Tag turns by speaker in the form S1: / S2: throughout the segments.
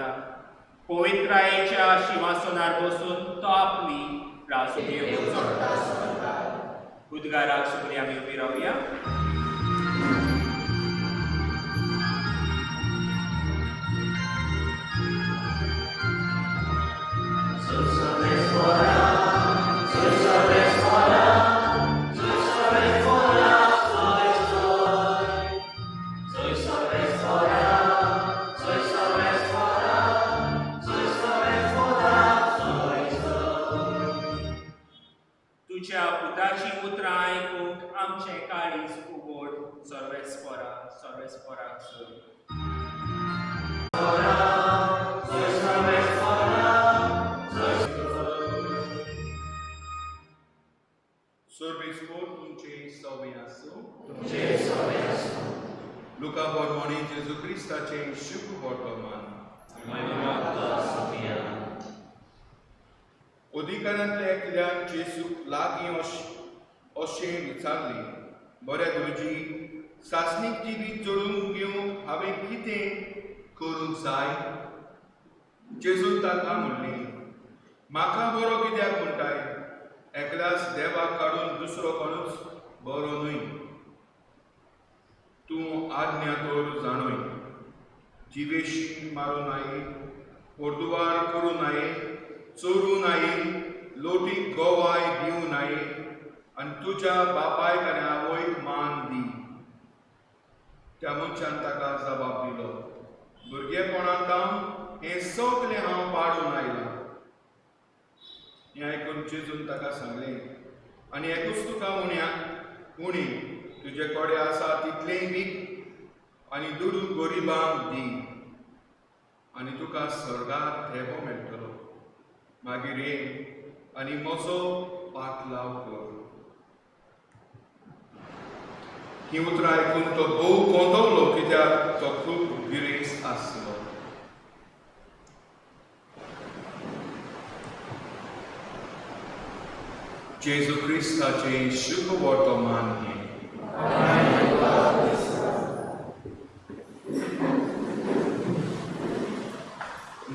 S1: जाता. पवित्रायेच्या शिंवासनार बसून तो आपली राजकी चडटा. उद्गाराक सगळीं आमी उबी रावया. तुज्या पुताची उतरां आयकूंक आमचें काळीज उगड. सर्वेस्परा सर्वेस्पराक सोय.
S2: सर्वेस्पोर तुमचे सवे आसूं. लुका बोरमोणी जेजू क्रिस्ताचें शुभ वर्तमान. अधिकारांतल्या एकल्यान जेजूक लागीं अशें विचारलें, बऱ्या गुरुजी, सासणीक जिवीत जोडून घेवंक हांवें कितें करूंक जाय? जेजून ताका म्हणलें, म्हाका बरो कित्याक म्हणटाय? एकल्याच देवाक काडून दुसरो कोणूच बरो न्हय. तूं आज्ञा तर जाणूय: जिवेशी मारूं नाये, पोरदुवार करूं नाये, चोरूं नाये, लोटीक गोवाय दिवं नाये आनी तुज्या बापायक आनी आवयक मान दी. त्या मनशान ताका जबाब दिलो, भुरगेपणांत हें सगलें हांव पाडून आयलां. हें आयकून जेजून ताका सांगलें, आनी एकूच तुका उण्या उणी: तुजे कडेन आसा तितलेंय वीक आनी दुडू गरिबांक दी आनी तुका स्वर्गार थेबो मेळटलो. मागीर ये आनी म्हजो पाटलाव कर. हीं उतरां आयकून तो भोव कोंतवलो, कित्याक तो खूब गिरेस्त आसलो. जेजू क्रिस्ताचें शुभ वर्तमान हें.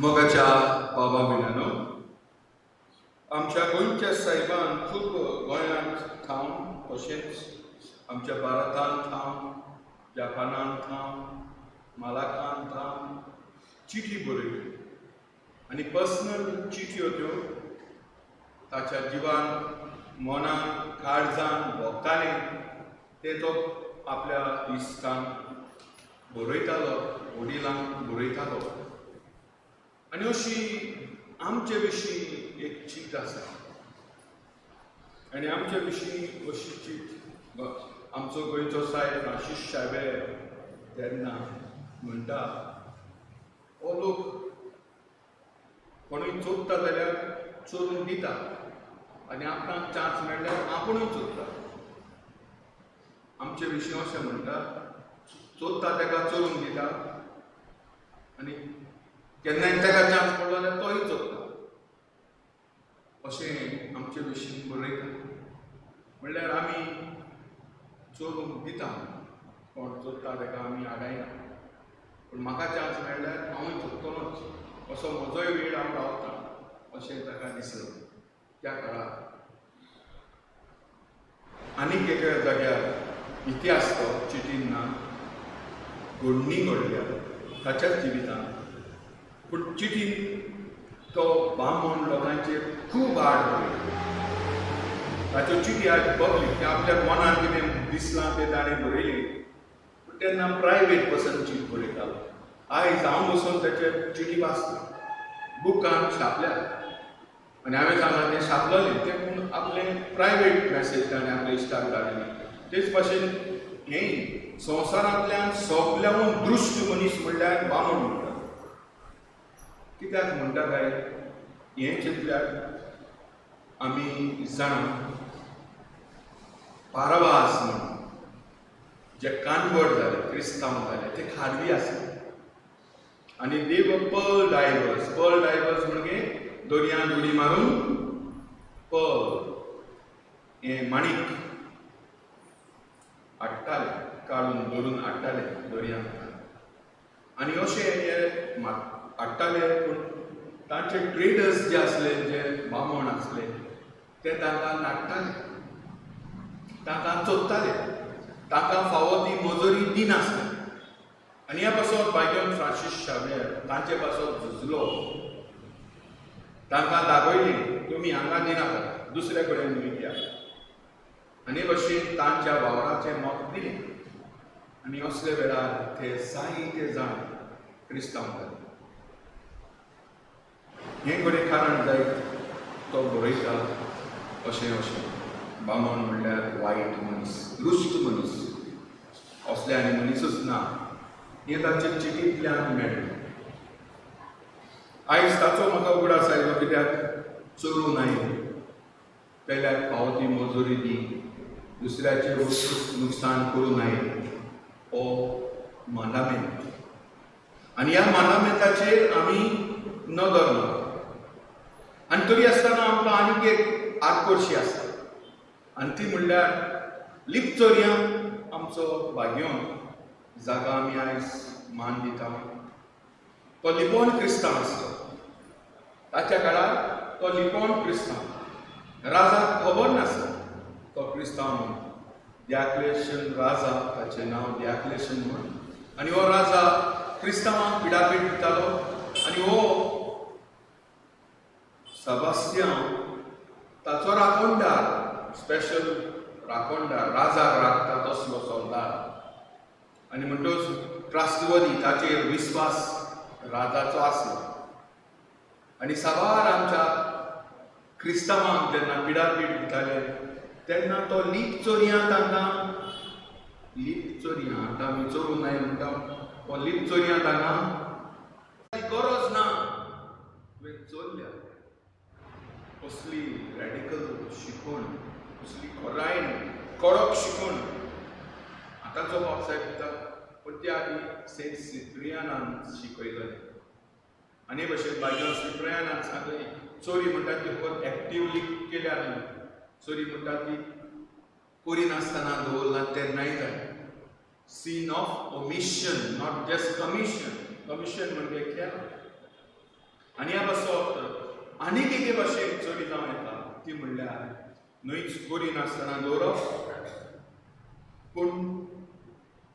S2: मोगाच्या बाबा भयणांनो, आमच्या गोंयच्या साहेबान खूब गोंयांत थावन, तशेंच आमच्या भारतांत थावन, जपानांत थावन, मालाकांत थावन चिठी बरयल्यो आनी पर्सनल चिठयो त्यो ताच्या जिवान, मनान, काळजान भोगतालें ते तो आपल्या इश्टांक बरयतालो, वडिलांक बरयतालो. आनी अशी आमचे विशीं एक चीट आसा आनी आमचे विशीं अशी चीट आमचो गोंयचो सायब फ्रांसीस शावेर तेन्ना म्हणटा, हो लोक कोणूय चोरता जाल्यार चोरून दिता आनी आपणाक चान्स मेळ्ळ्यार आपुणूय चोरता. आमचे विशीं अशें म्हणटा, चोरता ताका चोरून दिता आनी केन्नाय ताका चान्स पडलो जाल्यार तोय चोरता, अशें आमचे विशीं बरयता. म्हणल्यार आमी चोरूंक दिता, कोण चोरता ताका आमी आडायना, पूण म्हाका चान्स मेळ्ळ्यार हांवूय चोरतलोच, असो म्हजोय वेळ हांव रावता अशें ताका दिसलें त्या काळार. आनीक एका जाग्यार इतिहास तो चिटीन ना, घडणी घडल्या ताच्याच जिवितांत, पूण चिटीन तो बामण लोकांचेर खूब आड बरयता. ताच्यो चिटी आज पब्लीक, ते आपल्या मनान कितें दिसलां तें ताणें बरयलें. पूण तेन्ना प्रायवेट पर्सन चीट बरयतालो. आयज हांव बसून ताचे चिटी वाचता, बुकान छापल्या आनी हांवें सांगलां तें छापलेलें तें, पूण आपलें प्रायवेट मॅसेज ताणें आपल्या इश्टाक धाडली. तेच भाशेन हें संवसारांतल्यान सगल्याहून दृश्ट मनीस म्हणल्यार बामण म्हणटात. कित्याक म्हणटा काय हें चिंतल्यार आमी जाणा, पारवास म्हण जे कानवड जाले, क्रिस्तांव जाले, ते खारवी आसा आनी they were pearl divers. Pearl divers म्हणजे दर्यांत उडी मारून पर्ल हें माणीक हाडटाले, काडून धरून हाडटाले दर्यांत. आनी अशे हे हाडटाले, पूण तांचे ट्रेडर्स जे आसले, जे बामण आसले, ते तांकां नाडटाले, तांकां चोरताले, तांकां फावो ती मजुरी दिनासले. आनी ह्या पासत बायजन फ्रांसीस शावेर तांचे पासत झुजलो. तांकां दाखयली तुमी हांगा दिनाका, दुसऱ्या कडेन विकया. आनी भशेन तांच्या वावराचें मत दिलें. आनी असले वेळार ते जायते जाण क्रिस्तांव जाले. हें घडये कारण जायत तो बरयता अशें अशें बामण म्हणल्यार वायट मनीस, रुश्ट मनीस, असले आनी मनीसूच ना, हें ताचे चिटींतल्यान मेळ्ळें. आयज ताचो म्हाका उगडास आयलो कित्याक चोरूं नाय, पेल्याक फावो ती मजुरी दी, दुसऱ्याचें वस्तू नुकसान करूं नाय, हो मांडामेंत. आनी ह्या मांडामेंताचेर आमी नदर मारता. आनी तरी आसतना आमकां आनीक एक आरकोशी आसा, आनी ती म्हणल्यार लिपचोरयां आमचो भाग्योन जागा आमी आयज मान दिता. तो लिपोन क्रिस्तांव आसलो. ताच्या काळार तो लिपोन क्रिस्तांव, राजाक खबर नासलो तो क्रिस्तांव म्हणून. द्याक्लेशन राजा, ताचें नांव द्याक्लेशन म्हूण. आनी हो राजा क्रिस्तांवांक पिडापीड दितालो. आनी हो सेबास्तियांव ताचो राखणदार, स्पेशल राखणदार, राजाक राखता तसलो सोल्दार. आनी म्हणटच ट्रस्टवरी, ताचेर विस्वास राजाचो आसलो. आनी साबार आमच्या क्रिस्तांवांक जेन्ना पिडापीड दिताले तेन्ना तो लीप चोरयां तांकां, लीप चोरयां, आतां आमी चोरूं नाय म्हणटा, हो लीप चोरयां तांकां गरज ना, तुवें चोरल्या. असली रॅडिकल शिकवण, असली खोरायन कडक शिकवण आतांचो बापसाहेब दिता, पूण त्या आदी सेंट सिप्रियानान शिकयलें. आनी भशेन बायजन सिप्रियानान सांगलें, चोरी म्हणटा ती फकत एक्टिवली केल्या न्हय, चोरी म्हणटा ती करिनासतना दवरला तेन्नाय जाय. Sin of omission, not just commission. Commission म्हणजे केला. आनी ह्या पासत आनीक एके भाशेन चोरी जावं येता, ती म्हणल्यार न्हयच करिनासतना दवरप, पूण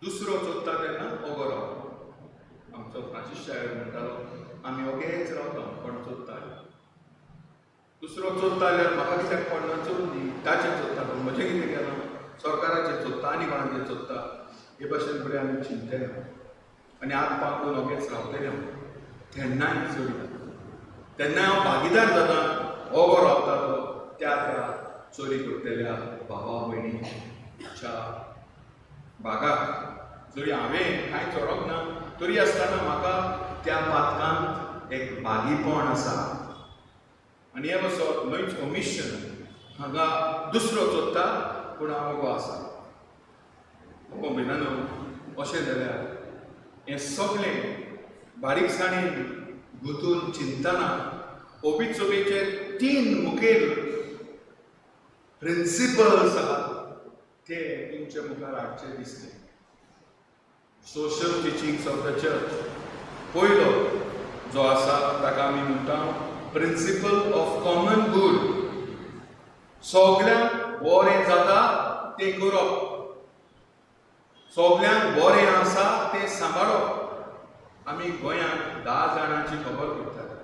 S2: दुसरो चोरता तेन्ना ओगो रावप. आमचो फ्रांसीस शायर म्हणटालो, आमी ओगेच रावता कोण चोरता. दुसरो चोरता जाल्यार म्हाका कित्याक पडना, चोरून दी, ताचें चोरता पूण म्हजें कितें केलां, सरकाराचें चोरता आनी कोणाचें चोरता, हे भाशेन फुडें आमी चिंतले आनी हात पांगरून ओगेच रावतले तेन्नाय चोरी जाता. तेन्नाय हांव भागीदार जाता, ओगो रावता तो त्या त्या चोरी करतल्या भावा भयणीच्या भागाक. जरी हांवें कांय चोरोंक ना तरी आसतना म्हाका त्या पातकांत एक भागीपण आसा. आनी हे बसो न्हयच ओमिशन, हांगा दुसरो चोरता पूण हांव ओगो आसा. ओ भयणानो, अशें जाल्यार हें सगळें बारीकसाणेन गुंतून चिंतना ओबीचोबीचे तीन मुखेल प्रिंसिपल्स आहात ते तुमच्या मुखार हाडचे दिसले. Social teachings of the church, पयलो जो आसा ताका आमी म्हणटा प्रिंसिपल ऑफ कॉमन गूड. सगल्यांक बरें जाता तें करप, सगल्यांक बरें आसा तें सांबाळप. आमी गोंयांत 10 जाणांची खबर करताले,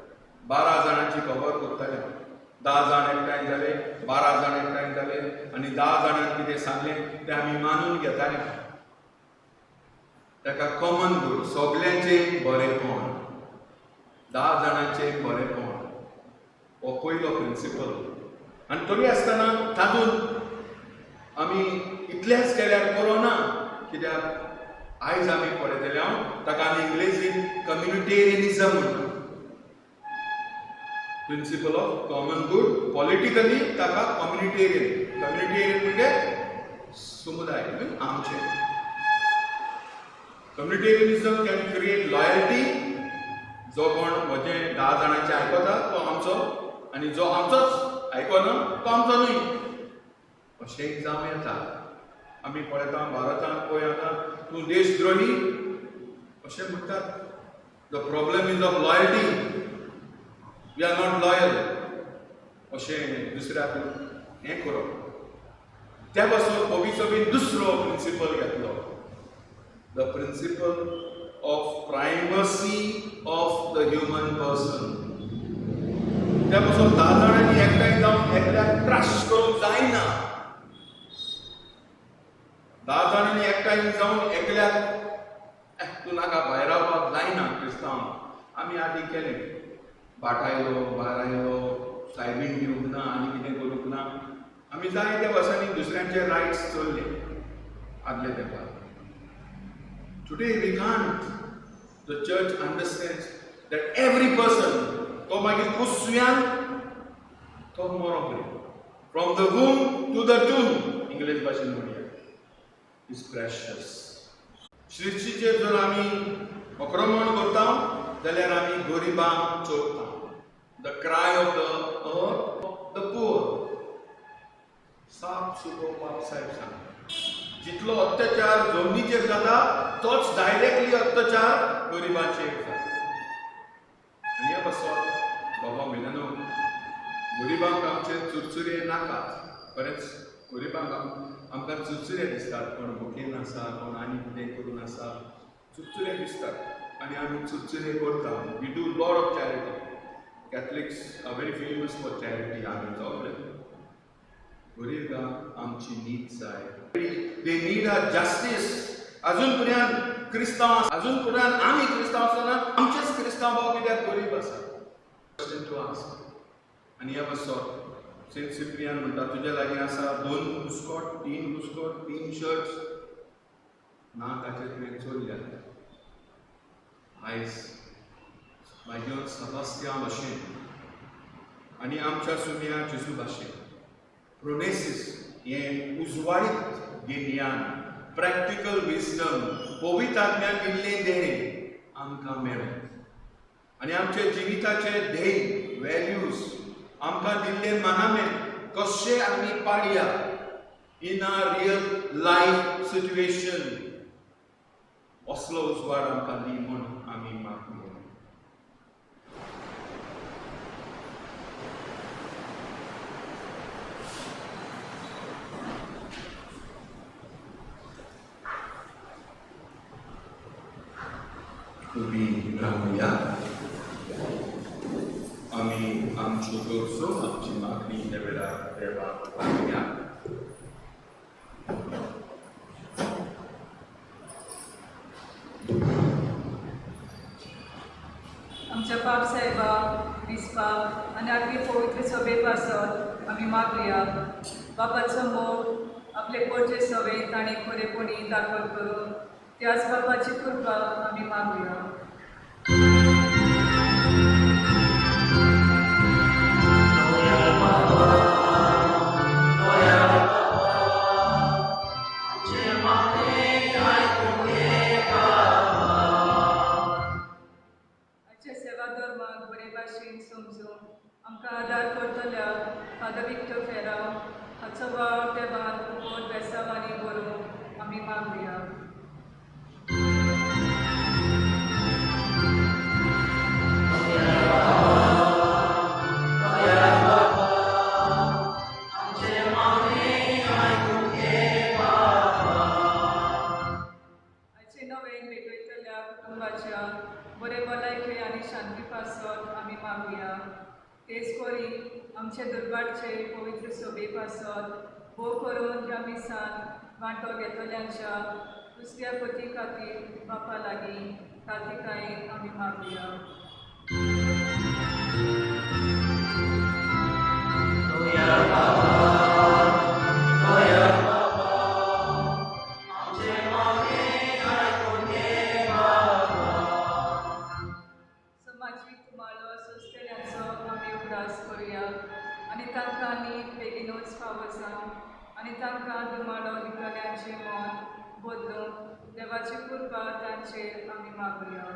S2: 12 जाणांची खबर करताले. 10 जाण एकठांय जाले, 12 जाण एकठांय जाले आनी 10 जाणांक कितें सांगलें तें आमी मानून घेताले. ताका कॉमन गूड, सगल्यांचें बरेंपण, 10 जाणांचें बरेंपण, हो पयलो प्रिंसिपल. आनी तरी आसतना तातूंत आमी इतलेंच केल्यार पुरो ना, कित्याक आयज आमी पळयतले हांव ताका आमी इंग्लेजीन कम्युनिटेरियनिजम म्हणटा. Principle of common good, politically ताका कम्युनिटेरियन. कम्युनिटेरियन म्हणजे समुदाय, आमचें. Communitarianism can create loyalty. जो कोण म्हजें 10 जाणांचें आयकता तो आमचो, आनी जो आमचोच आयकना तो आमचो न्हय, अशेंय जावं येता. आमी पळयता भारतांत पळय आतां तूं देशद्रोही अशें म्हणटात. The problem is of loyalty. We are not loyal. अशें दुसऱ्याक हें करप. त्या पासून ओबी दुसरो प्रिंसिपल घेतलो, the principle of primacy of the human person. त्या पासून 10 जाणांनी एकठांय जावन एकल्याक ट्रस्ट करूंक जायना. 10 जाणांनी एकठांय जावन एकल्याक तूं नाका भायरावपाक जायना. क्रिस्तांव आमी आदीं केलें, बाटायलो, भारायलो, सायबीन दिवंक ना आनी कितें करूंक ना. आमी जाय त्या वर्सांनी दुसऱ्यांचे रायट्स चोरले आदले तेंपार. Today we can't. The church understands that every person, तो मागीर कुसव्यान तो मरो पळय, from the womb to the tomb, English भाशेन म्हणया, is precious. श्रिश्टीचेर जर आमी आक्रमण करता जाल्यार आमी गरिबांक चोरता. The cry of the earth, the poor. साप सुको पाप साहेब सांग, जितलो अत्याचार जमनीचेर जाता तोच डायरेक्टली अत्याचार गरिबांचेर जाता. आनी ह्या पासत बाबा भयणांनो, गरिबांक आमचे चुरचुरे नाकात. बरेंच गरिबांक आमकां चुरचुरे दिसतात. कोण भुकेन आसा, कोण आनी कितें करून आसा, चुरचुरे दिसतात आनी आमी चुरचुरे करता. We do lot of charity. Catholics are very famous for charity. आमी सगळे गरिबांक आमची नीत जाय. They need our justice. अजून पर्यंत क्रिस्तांव, अजून पर्यंत आमी क्रिस्तांव आसतना आमचेच क्रिस्तांव भाव कित्याक गरीब आसा? Question to ask. आनी ह्या पासत सेंट सिप्रियान म्हणटा, तुज्या लागीं आसा 2 बुस्कोट, 3 बुस्कोट, 3 शर्ट्स ना, ताचे तुवें चोरल्यात. आयज मागीर सबास्त्या भाशेन आनी आमच्या सुम्या जेजू भाशेन प्रोनेसीस हें उजवाडीत गिन्यान, प्रॅक्टिकल विजडम, पवित्र आत्म्यान दिल्लें देणें आमकां मेळूं आनी आमच्या जिविताचे ध्येय, व्हॅल्यूज, आमकां दिल्ले मानामे कशे आमी पाळया in our real life situation, असलो उजवाड आमकां दी म्हूण आमी मागया. उबी रावया. आमी आमच्यो गरजो, आमची मागणी ह्या वेळार देवाक मागया.
S3: आमच्या पाप साहेबा, बिस्पा आनी आगरी पवित्र सभे पासत आमी मागया. बापाचो मोग आपले पोटचे सवे ताणें खरेपणी दाखल करून त्याच बापाची कृपा आमी मागया. आजच्या सेवा धर्माक बरे भाशेन समजून आमकां आदार करतल्या फादर विक्टर फेराव हाचो वावर देवान उपत बेसांवांनी बरोवंक आमी मागया. आजचे नवें भेटयतल्या कुटुंबाच्या बरे भलायके आनी शांती पासत आमी मागया. तेच परी आमचे दुर्भाटचे पवित्र सभे पासत, भोव करून ह्या मिसान वांटो घेतल्यांच्या दुसऱ्या पती खातीर बापा लागीं तातिकायेन आमी मागया. समाजीक तुमालो सोंसतल्यांचो आमी उगडास करुया आनी तांकां न्हीद बेगिनूच फावो जावं आनी तांकां दुमाळो दितल्यांचें मन बदलून देवाची कृपा तांचेर आमी मागुया.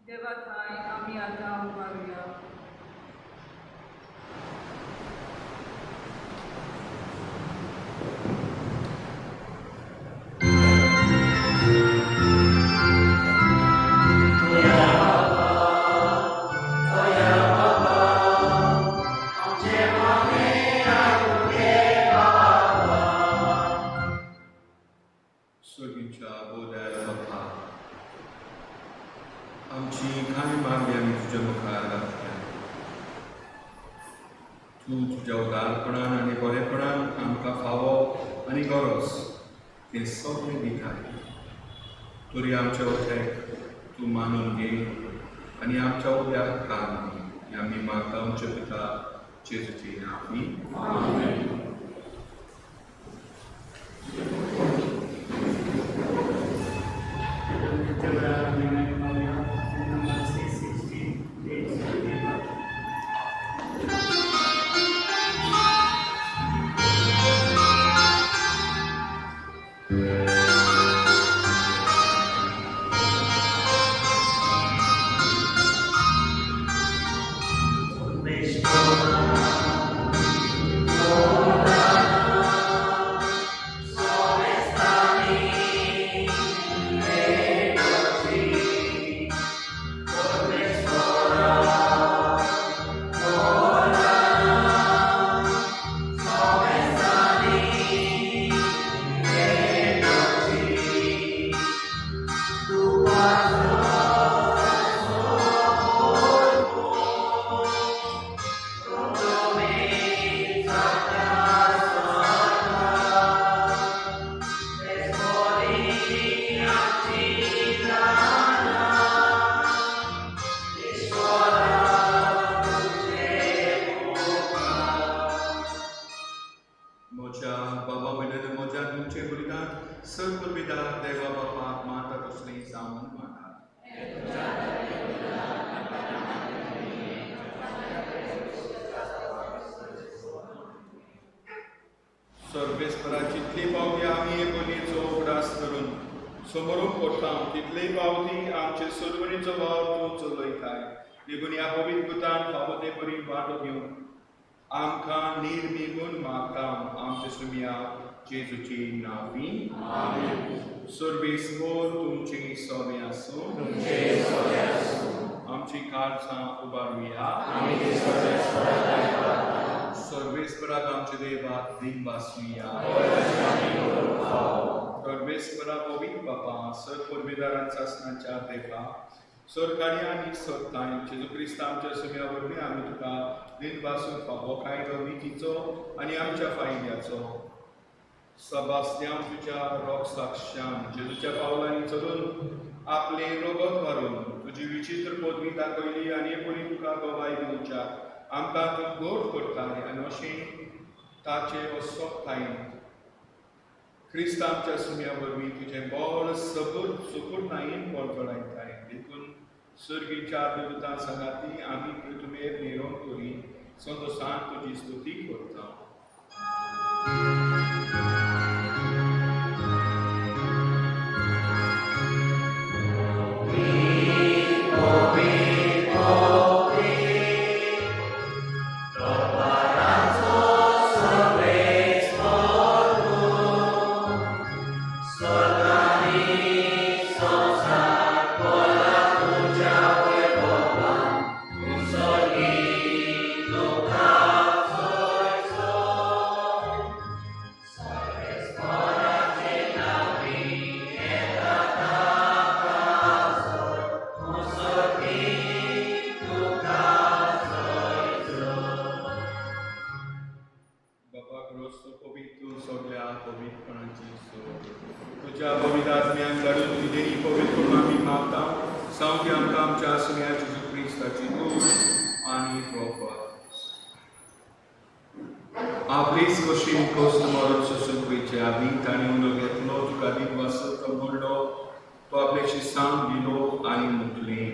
S3: देवा ठांय आमी आतां उबारुया.
S2: आमची कांय मागणी आमी तुज्या मुखार घातल्या. तूं तुज्या उदारपणान आनी बरेपणान आमकां फावो आनी गरज तें सगळें दिताय. तरी आमच्या उद्याक तूं मानून घे आनी आमच्या उद्याक कान दी. आमी मागता आमच्या पिता जेजूची नांवांनी. आमेन. जितले पावटी आमी हे बोलयेचो उगडास करून समोरून पडटा तितलेय पावटी आमचे सोदवणीचो वावर तूं चलयताय. देखून ह्या पवित्र गुतान फावो ते बरी वांटो घेवन आमकां निर्मिगून मागता आमचे सुमया जेजूची नांवी. सर्वेस्पर तुमची सोबे आसूं. आमची काळजां उबारुया. सर्वेस्पराक आमच्या देवाक दिनवासुया. सर्वेस्परा पवित्र बापा, सर परमेदारांचा आसनाच्या देवा, सरकारी आनी सरताय जेजू क्रिस्त आमच्या सुम्या वरवीं आमी तुका दिनवासूंक फावो कायदो नितीचो आनी आमच्या फायद्याचो. सबास्त्यांव तुज्या रोग साक्षान जेजूच्या पावलांनी चलून आपलें रगत मारून तुजी विचित्र पदवी दाखयली आनी परी तुका गवाय दिवच्या आमकां तूं गोड करताय आनी अशें ताचे असोक्तायेन क्रिस्त आमच्या सुम्या वरवीं तुजें बळ सबूर सुपूर्णायेन परजळायताय. देखून सर्गीच्या देवतां सांगाती आमी पृथ्वीर निरोप करी संतोषान तुजी स्तुती करता. तुझ्या पवित्र आत्म्यान घडून दिलेली पवित्र करून आमी मागता सावकी आमकां आमच्या आसम्या जेजू क्रिस्ताची कूड आनी रोगत. आपलीच कशी कोस्त मरण सोसूंक वयचे आदी ताणें उलो घेतलो, तुका दिनवास तो म्हणलो, तो आपले शिसांक दिलो आनी म्हटलें,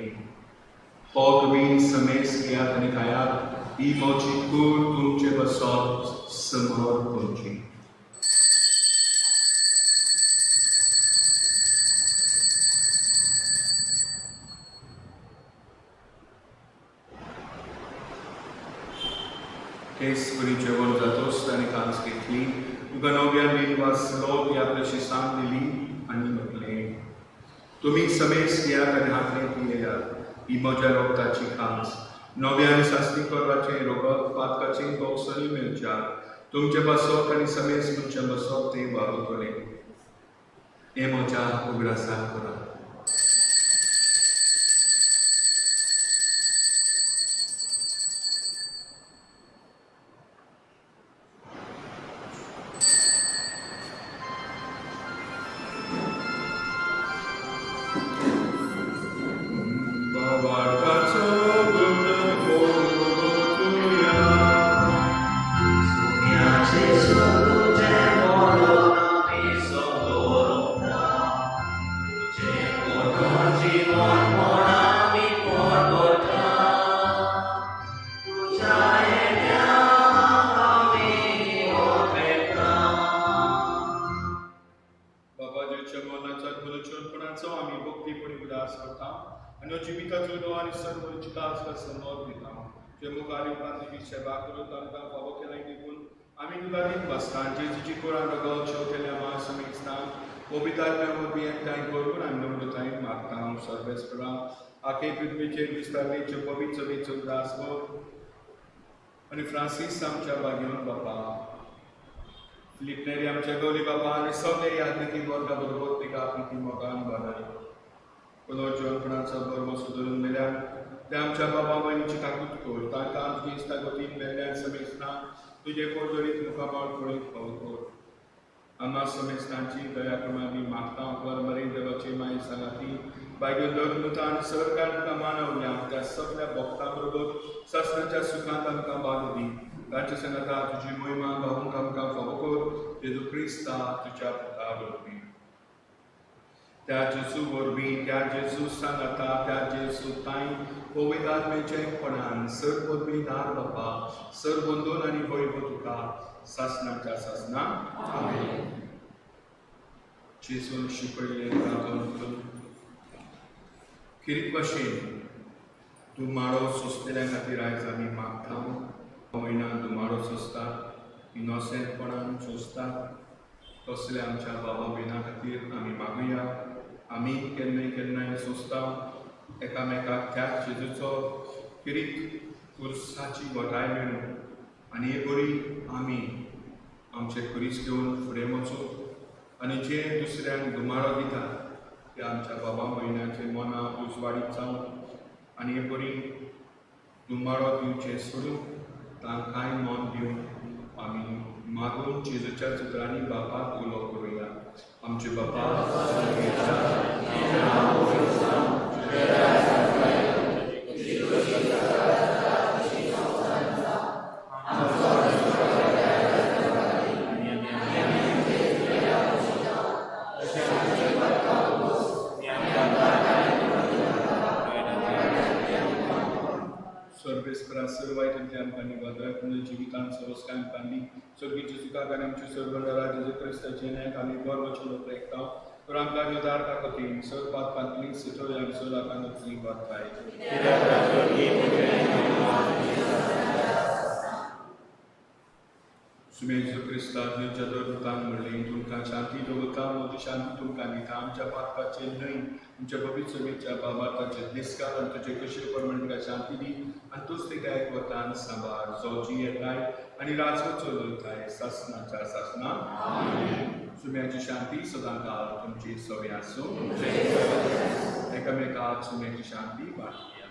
S2: हो तुमी समेस घेयात आनी खायात, ही म्हजी कूड तुमचे बसत समोर करची. तेच परी जेवण जातोच ताणें कांच घेतली, तुका नव्या दिन वाचलो, ती आपल्या शिसांक दिली आनी म्हटलें, तुमी समेस घेयात आनी हातले पियेयात, ही म्हज्या रोगताची कांच, नव्या आनी सासणी करपाचें रोगत पातकाचें बोक्सनी मेळच्या तुमचे पासत आनी समेस मनशां पासत तें वावरतलें. हें म्हज्या उगडासाक करात. आनी फ्रांसीस आमच्या बागेवन बापा, फिलीप नेरी आमच्या गौरी बापा आनी सगळे यादनिकी वर्गा बरोबर तिका आपली मोगान बांदाय. पुनर्जीवनपणाचो बरो सुदरून मेल्यान ते आमच्या बाबा भयणीची काकूत कर, तांकां आमची इश्टा गतीन मेल्ल्यान समेस्तां तुजे कोडजोडीत मुखामळ पळयत फावो कर. आम्हा समेस्तांची दया करून आमी मागता परमरे देवाची माय सांगाती बायगो धर्मता आनी सरकार तुका मानवल्या त्या सगळ्या भक्तां बरोबर शास्त्राच्या सुखांत आमकां बांदू दी. तांच्या सांगाता तुजी मोहिमा गावूंक आमकां फावो कर, जेजू क्रिस्ता तुज्या पुता वरवीं. त्या जेजू वरवीं, त्या जेजू सांगाता, त्या जेजू तांय पवित्र आत्म्याच्या एकपणान सर पदवी दार बापा सर बंदून आनी वैभव तुका सासणाच्या सासना. आमेन. जेजून शिकयल्लें तातूंत किरीत भाशेन दुमाडो सोंसतल्या खातीर आयज आमी मागता. म्हयन्या दुमाडो सोंसतात, इनोसेंटपणान सोंसतात, तसले आमच्या बाबा भयणा खातीर आमी मागुया. आमी केन्नाय केन्नाय सोंसता एकामेकाक त्याच जेजूचो किरीत खुर्साची घटाय मेळूं आनी हे बरी आमी आमचे खुरीस घेवन फुडें वचूं आनी जे दुसऱ्यांक दुमाडो दिता ते आमच्या बाबा भयणाचे मनां उजवाडीत जावं आनी हे बरी दुमाडो दिवचें सोडून तांकांय मन दिवन आमी मागून जेजूच्या चित्रांनी बापाक उलो करुया. आमचे बापा जिवितान संस्कार बांदली स्वर्गीचे सुखाक आनी आमचे सर्वंडरा जेजू क्रिस्ताचे न्याय आमी बरो प्रेकता तर आमकां दार काकतीन सर पातकांतली सुटोय आनी सोलाकांतली बाताय. सुमे जेजू क्रिस्ता तुमच्या दरतान म्हणलें, तुमकां शांती दवरता, म्हजी शांती तुमकां दिता. आमच्या पातकाचेर न्हय आमच्या पवित्र सभेच्या बाबार्थाचेर निस्कार आनी तुजे कशे प्रमाण तुका शांती दी आनी तूच तिका एक वतान सांबार जो जी येताय आनी राजवट चलयताय सासणाच्या सासना. सुम्याची शांती सदां काळ तुमची सगळी आसूं. एकामेकाक सुम्याची शांती वाटया.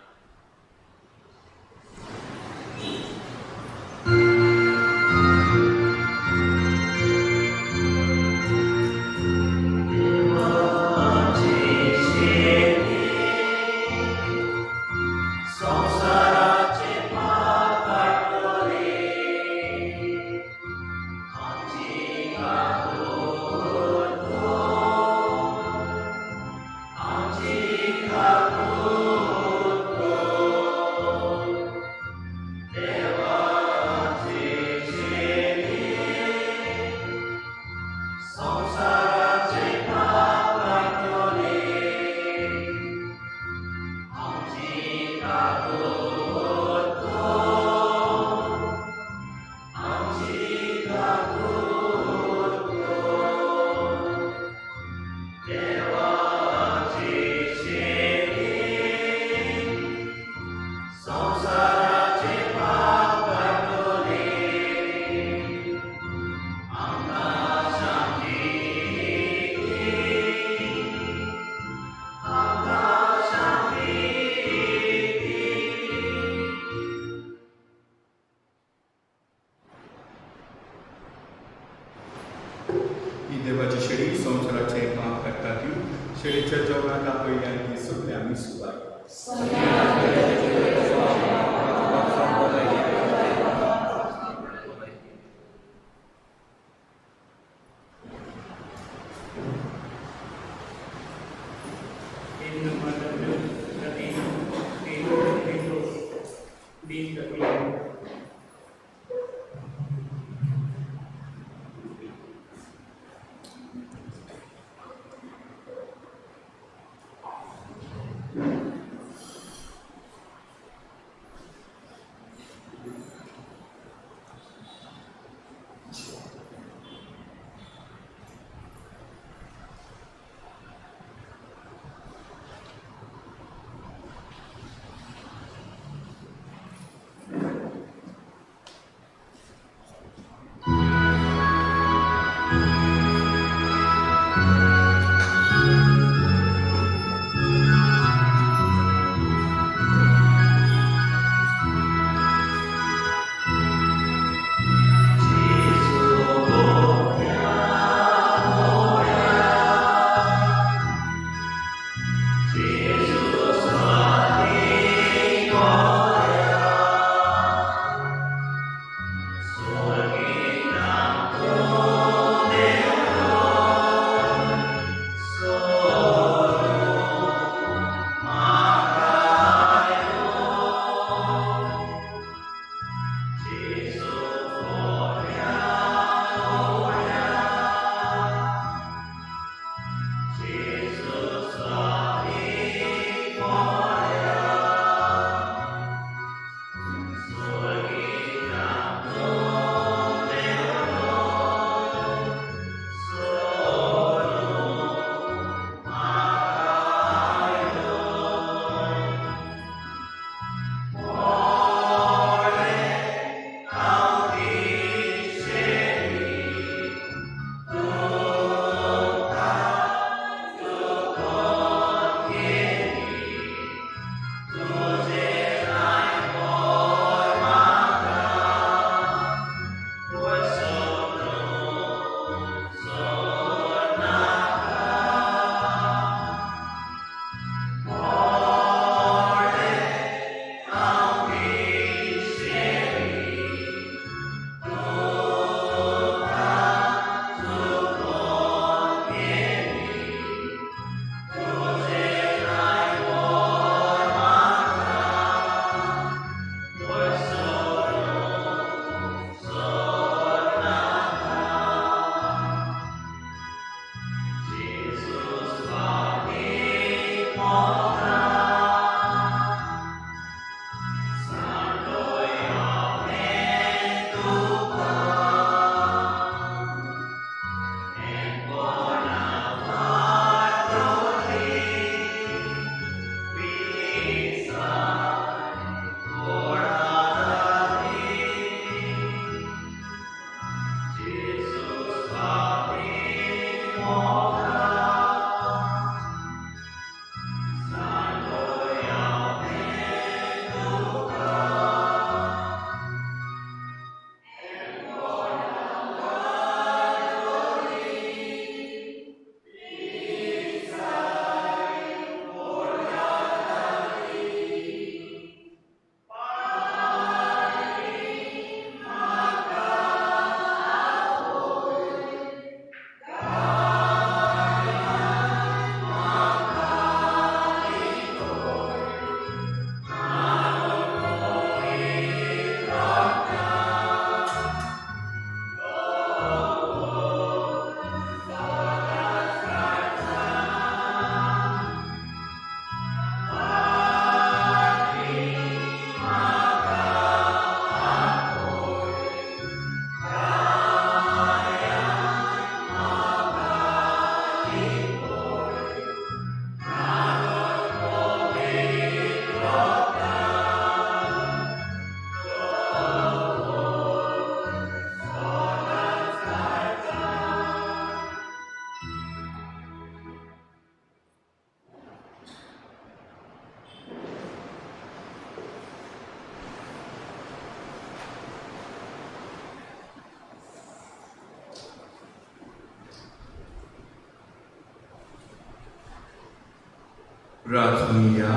S2: प्रार्थनिया।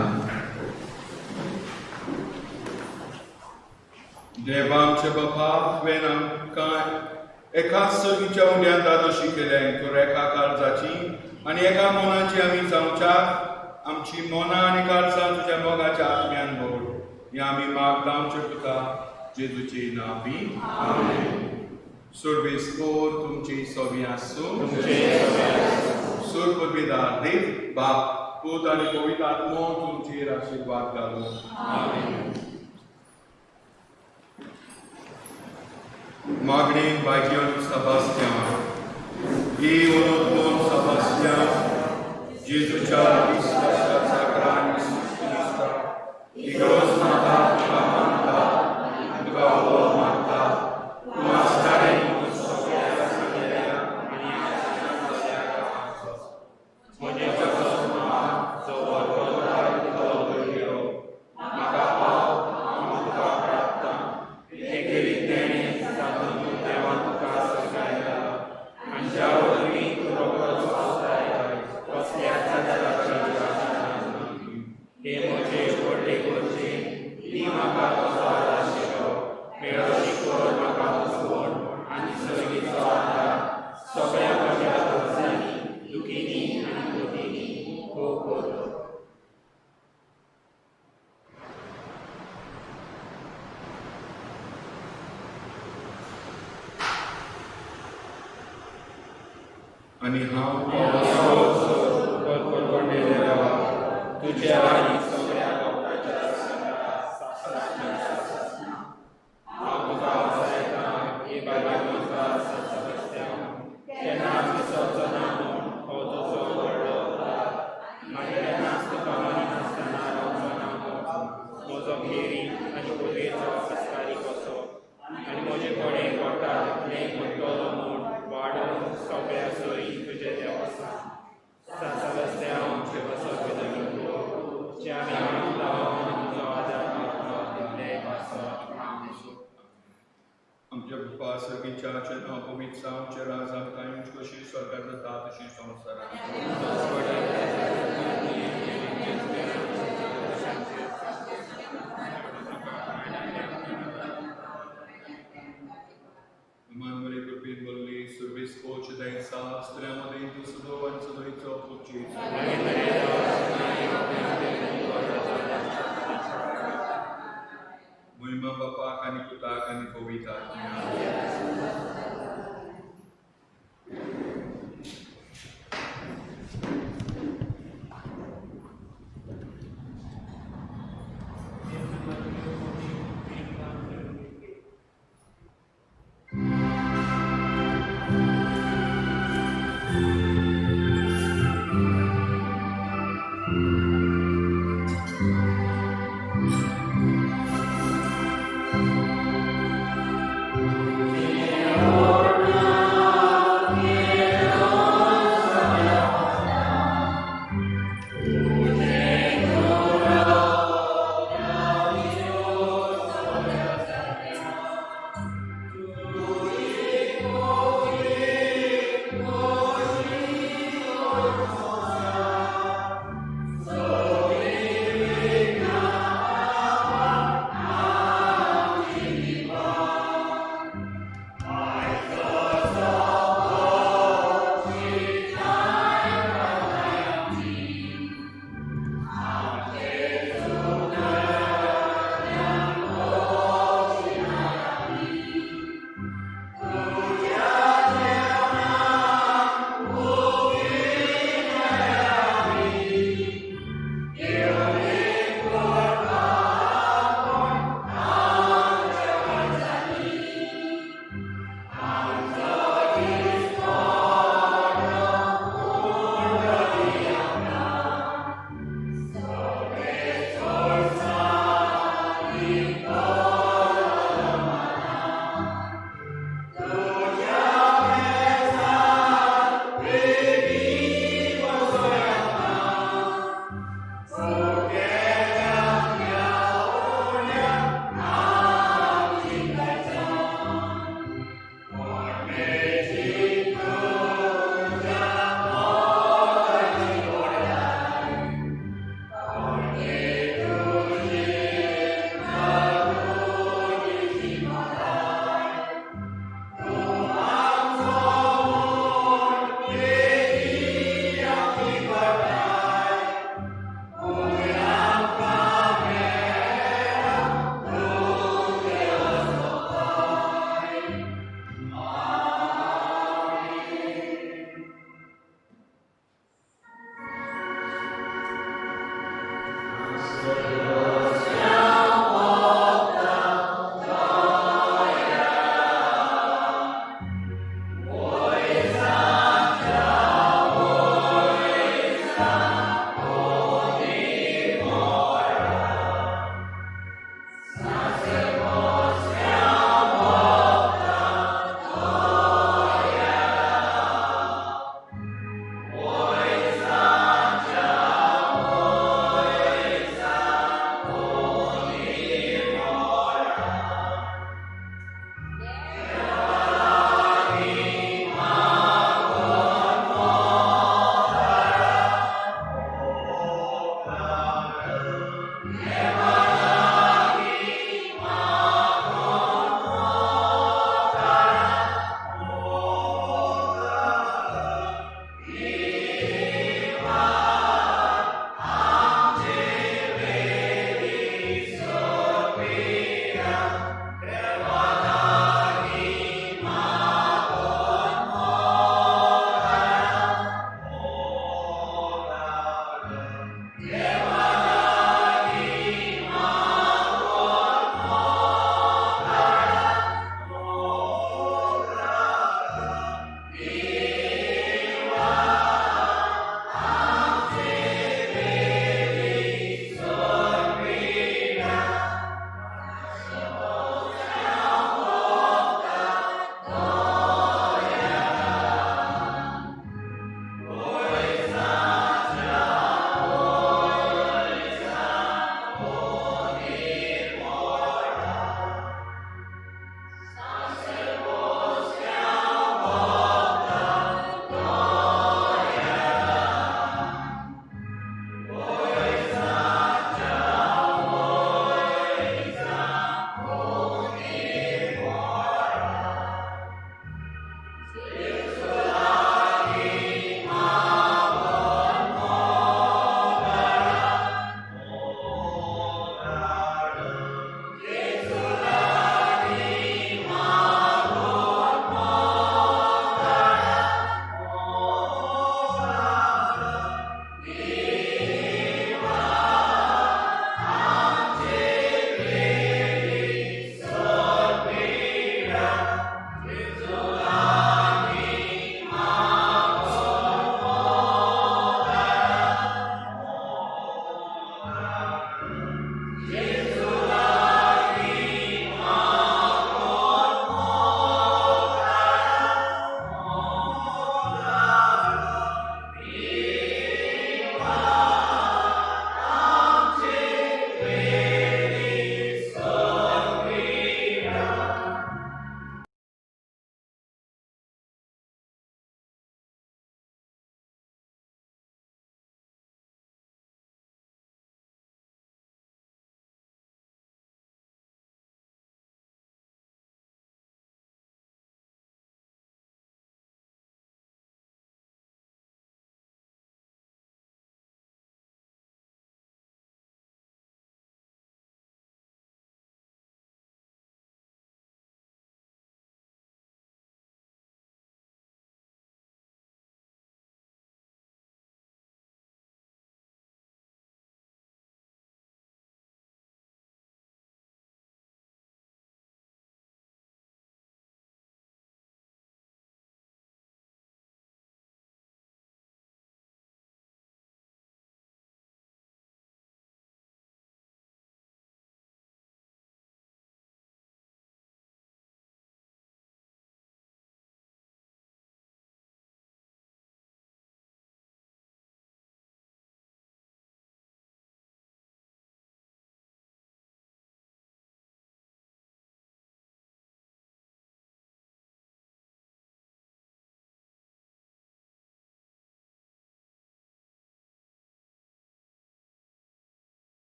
S2: देवा आमच्या बापा, तुवें आमकां एका सगळीच्या उंड्यान दादोशी केलें तर एका काळजाची आनी एका मनाची आमी जावच्याक आमची मनां आनी काळजां तुज्या मोगाच्या आत्म्यान भर हें आमी मागता आमच्या पुता जेजूचे नांवी, आमेन। सर्वेस्पोर तुमची सोबी आसूं। सुर पदवीदार देव बाप पूत आनी पवित्र आत्मो तुमचेर आशिर्वाद घालूं। आमेन। मागणे भाग्यान Sebastian, E onodon Sebastian, जेजूच्या विश्वासाच्या सागरान क्रिस्ता, इगर्ज माता तुका मानता, तुका व्हड मानता, तूं आसतालें सगळ्या सगळ्या आनी
S1: म्हज्या जो म्हाका पाव हांव तुका प्राप्ता हें केली तेणें जातूंत देवान तुका स्विकारला आनी ज्या वरवीं तूं रोखडोच पावताय कसल्याच जाताची आशा ना। हे म्हजे व्हडले गरजे ती म्हाका तुजो आदार मेळोशी कर म्हाका उजवड आनी सर्गीचो आदार सगळ्या म्हज्या गरजांनी दुखींनी आनी कृतींनी भोव कर।
S2: आनी हांव
S1: तुज्या आनी सगळ्या लोकांच्या हांव तुका वाचयतां हे बायलांचा केन्नाच विसरचो ना म्हूण हो तुजो व्हडलो उपकार आनी केन्नाच तुका मानिनासतना रावचो ना म्हूण म्हजो खेरी आनी पुर्वेचो आस्कारी कसो आनी म्हजे कडेन कोटा तितलें करतलो म्हूण वाडोवन सगळ्या सरी तुजें देवस्थान सांसवस्त्या आमचे बसत जे आमी मागता आनी तुजो आदार मागता तितले पासत। आमेन।
S2: आमच्या बापा सर्गीच्या नांव पवित्र जावचें, राज आमकां येवचें, कशी स्वर्गात जाता तशी संवसारांत।